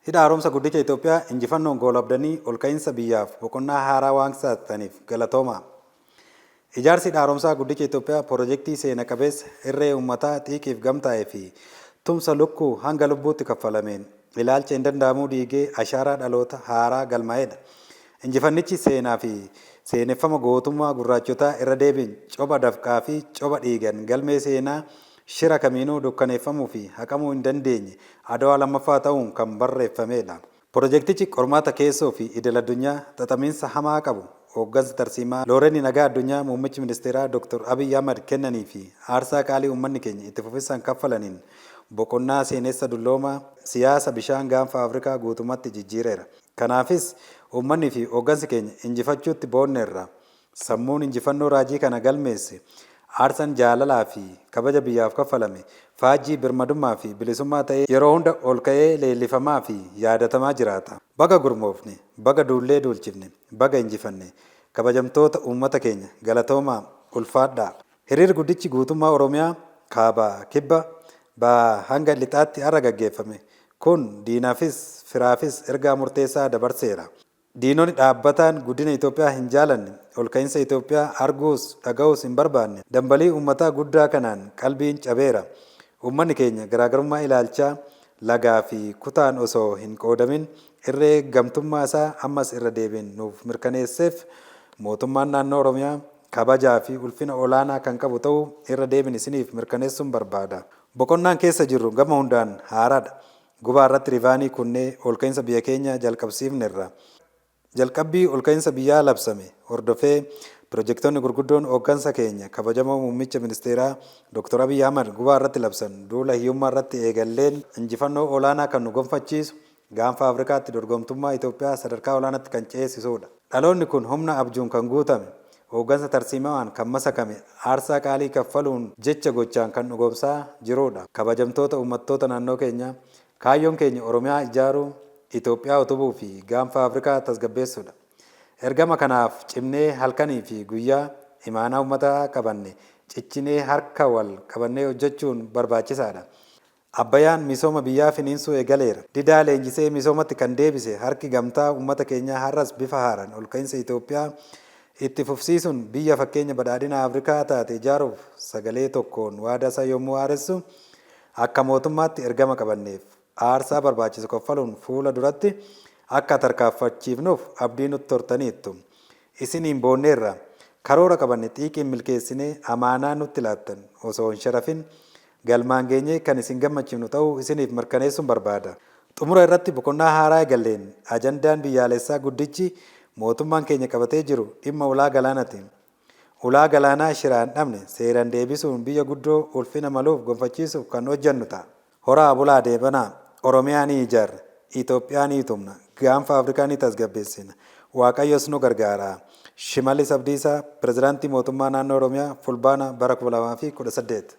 Hidha Haaromsa Guddicha Itoophiyaa injifannoon goolabdanii olka'iinsa biyyaaf boqonnaa haaraa waan saaqxaniif galatoomaa. Ijaarsi Hidha Haaromsaa Guddicha Itoophiyaa pirojektii seena qabeessa irree uummataa xiiqiif gamtaa'ee fi tumsa lukkuu hanga lubbuutti kaffalameen ilaalcha hin danda'amuu diigee ashaaraa dhaloota haaraa galmaa'edha. Injifannichi seenaa fi seeneffama gootummaa gurraachotaa irra deebiin copha dafqaa fi copha dhiigan galmee seenaa shira kamiinuu dukkaneeffamuu fi haqamuu hin dandeenye Adwaa 2ffaa ta'uun kan barreeffamedha. Pirojektichi qormaata keessoo fi idil-addunyaa xaxamiinsa hamaa qabu hooggansa tarsiima'aa Looreni Nagaa Addunyaa Muummichi Ministeeraa Dr. Abiy Ahmad kennanii fi aarsaa qaalii uummanni keenya itti fufinsaan kaffalaniin boqonnaa seenessa dulloomaa siyaasa bishaan Gaanfa Afrikaa guutumatti jijjiireera. Kanaafis uummanni fi hooggansi keenya injifachuutti boonneerra. Sammuun injifannoo raajii kana galmeesse, aarsan jaalalaa fi kabaja biyyaaf kaffalame, faajjii birmadummaa fi bilisummaa ta'ee yeroo hunda olka'ee leellifamaa fi yaadatamaa jiraata. Baga gurmoofne, baga duullee duulchifne, baga injifanne. Kabajamtoota uummata keenya galatoomaa, ulfaadhaa. Hiriirri guddichi guutummaa Oromiyaa Kaabaa, Kibba, Bahaa hanga Lixaatti har'a gaggeeffame kun diinaafis firaafis ergaa murteessaa dabarseera. Diinonni dhaabbataan guddina Itoophiyaa hin jaalanne, olka'iinsa Itoophiyaa arguus dhaga'uus hin barbaanne dambalii uummataa guddaa kanaan qalbiin cabeera. Uummanni keenya garaagarummaa ilaalchaa, lagaa fi kutaan osoo hin qoodamin irree gamtummaa isaa ammas irra deebiin nuuf mirkaneesseef mootummaan naannoo Oromiyaa kabajaa fi ulfina olaanaa kan qabu ta'uu irra deebiin isiniif mirkaneessuun barbaada. Boqonnaan keessa jirru gama hundaan haaraadha. Gubaa irratti rivaanii kunnee olka'insa biyya keenyaa jalqabsiifnerra. Jalqabbii olka'insa biyyaa labsame hordofee pirojektoonni gurguddoon hooggansa keenya kabajamoo Muummicha Ministeeraa Dr. Abiy Ahmad gubaa irratti labsan duula hiyyummaa irratti eegalleen injifannoo olaanaa kan nu gonfachiisu Gaanfa Afrikaatti dorgomtummaa Itoophiyaa sadarkaa olaanaatti kan ceesisuudha. Dhaloonni kun humna abjuun kan guutame, hooggansa tarsiimawaan kan masakame, aarsaa qaalii kaffaluun jecha gochaan kan dhugoomsaa jiruudha. Kabajamtoota uummattoota naannoo keenyaa, kaayyoon keenya Oromiyaa ijaaruu, Itoophiyaa utubuu fi Gaanfa Afrikaa tasgabbeessuudha. Ergama kanaaf cimnee halkanii fi guyyaa imaanaa uummataa qabanne cichinee harka wal qabannee hojjechuun barbaachisaadha. Abbayaan misooma biyyaa finiinsuu eegaleera. Didaa leenjisee misoomatti kan deebise harki gamtaa ummata keenyaa har'as bifa haaraan olka'insa Itoophiyaa itti fufsiisuun biyya fakkeenya badhaadhina Afrikaa taate ijaaruuf sagalee tokkoon waadaasaa yommuu haaressu akka mootummaatti ergama qabanneef aarsaa barbaachisu kaffaluun fuula duratti akka tarkaanfachiifnuuf abdii nutti hortaniittu. Isiniin boonneerra. Karoora qabanne xiiqiin milkeessinee amaanaa nutti laattan osoo hin sharafin galmaan geenyee kan isin gammachiifnu ta'uu isiniif mirkaneessuun barbaada. Xumura irratti boqonnaa haaraa eegalleen ajandaan biyyaalessaa guddichi mootummaan keenya qabatee jiru dhimma ulaa galaanati. Ulaa galaanaa shiraan dhabne seeran deebisuun biyya guddoo ulfina maluuf gonfachiisuuf kan hojjennu ta'a. Horaa bulaa deebanaa! Oromiyaa ni ijaarra, Itoophiyaa ni utubna, Gaanfa Afrikaa ni tasgabbeessina. Waaqayyos nu gargaara. Shimallis Abdiisaa, Pirezidaantii Mootummaa Naannoo Oromiyaa, Fulbaana bara 2018.